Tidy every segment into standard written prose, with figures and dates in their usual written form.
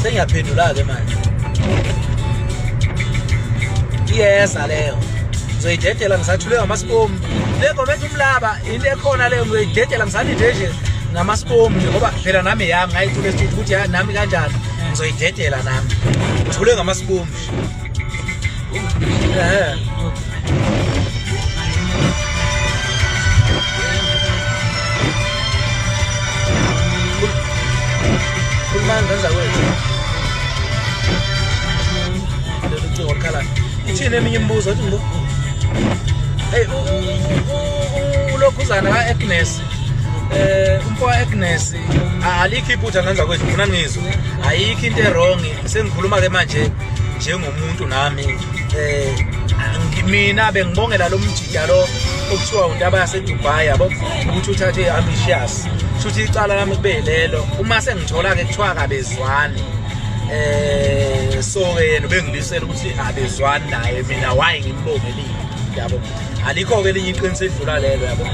Sengiyaphendula-ke manje, iyeza leyo, ngizoyidedela ngisathule ngamasibomu le ngoma ethi umlaba. Into ekhona leyo ngizoyidedela ngisalinde nje ngamasibomu nje, ngoba phela nami yami ngayithula esitudio ukuthi ya nami kanjani ngizoyidedela nami ngithule ngamasibomu nje. Ehhe. Khulumani ngane zakwethu. Lolu cingo olukhalayo. Ithini eminye imibuzo athi ngibo? Hey, ulokhuzana ka-Agnes, umfo ka-Agnes, alikho iphutha ngane zakwethu, ngifuna ngizwe. Ayikho into e-wrong. Sengikhuluma ke manje njengomuntu nami, mina bengibongela lo mjida lo okuthiwa untaba yaseDubai, yabo, ukuthi uthathe ambitious, shuthi icala lami kube lelo. Uma sengithola-ke kuthiwa kabezwani, so ke yena ubengilisela ukuthi abezwani naye, mina why ngimbongelile, yabo? Alikho-ke elinye iqiniso edlula lelo, yabo.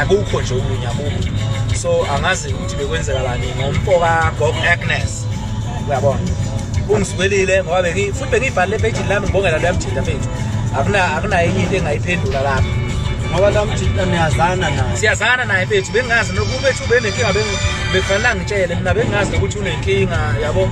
Akukho nje okunye, akukho. So angazi ukuthi bekwenzekalani ngomfo kaGog Agnes, uyabona, ungizwelile ngoba bengi futhi bengiyibhalile epejini lami ngibongela loya mjida mfethu. Akuna enye into engayiphendula lapho. Ngoba la mjita niyazana naye? Siyazana naye mfethu. Bengingazi nokube ethi ubenenkinga, bekufanele angitshele mina. Bengingazi nokuthi unenkinga, yabo.